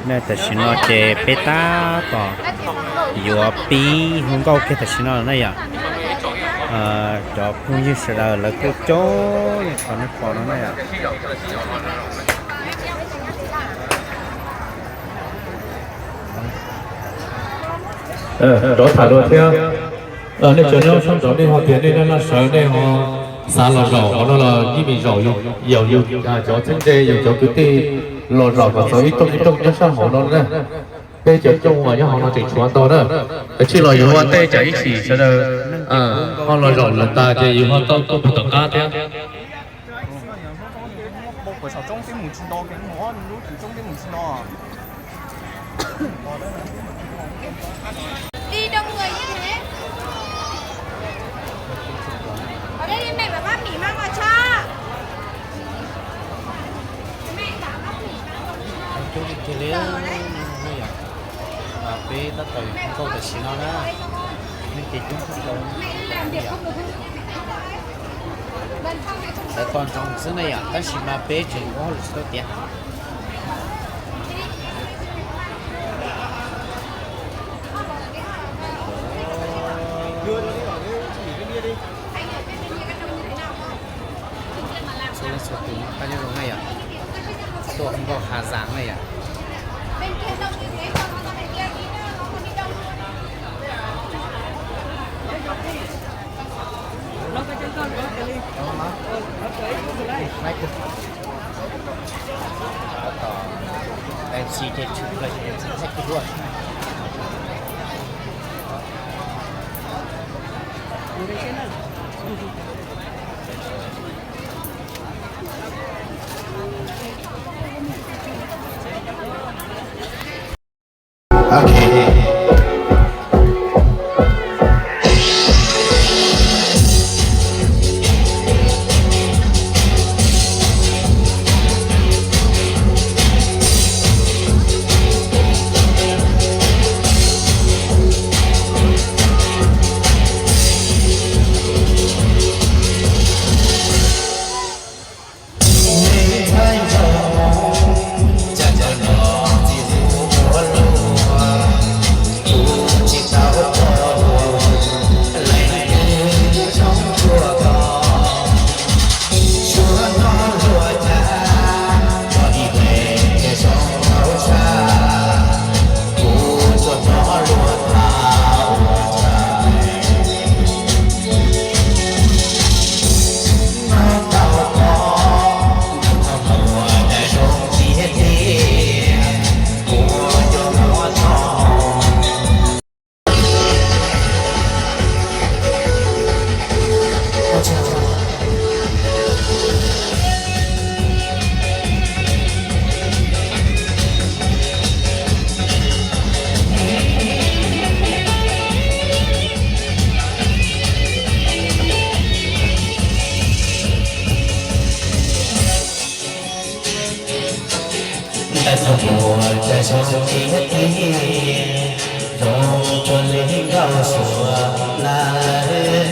Ne, tam sim no ces peb tab tom yuav pib hu nkauj kiag tam sim no na yom. Cov phooj ywg sawv daws lawv kuj coob li qhov nej pom no na yom. Rov tham dua thiab. Nej cov nyob sab nraud nej ho tias nej laj laj sawv nej ho xav los zaum hauv no los yeej meem zaum, yog yus cov txheeb ze yus cov kwv tij los zaum kom txog ib rooj ib rooj nyob sab hauv no na. Peb cov rooj uas nyob hauv no tseem tshuav ntau na. Kav tsij los yuav ua ntej tsam ib chim sawv daws ho los zaum lawm tas ces yus ho tau tuaj puag tom qab thiab. Coob tiag li, yog peb tab tom yuav nkauj tam sim no na, nej ces coob kawg nkaus. Lawv tos ntsoov xwb na yom, tab sis mas peb tseem ua hauj lwm tsis tau tiav. Txhua leej txhua tus noj qab nyob zoo na yom, tuaj nkauj hav zas na yom. Ntawm thaum ub cas zoo tiag tiag, zoo cuag li nkauj suav lawm.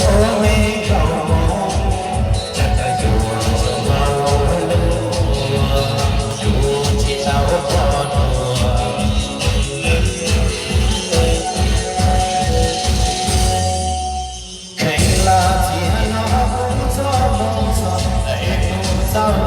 Ua me nkauj Hmoob, cas tau yus ua lub, yus tsis tau pom dua. Kheev los txiav los kuv txoj moo txog es kuv txoj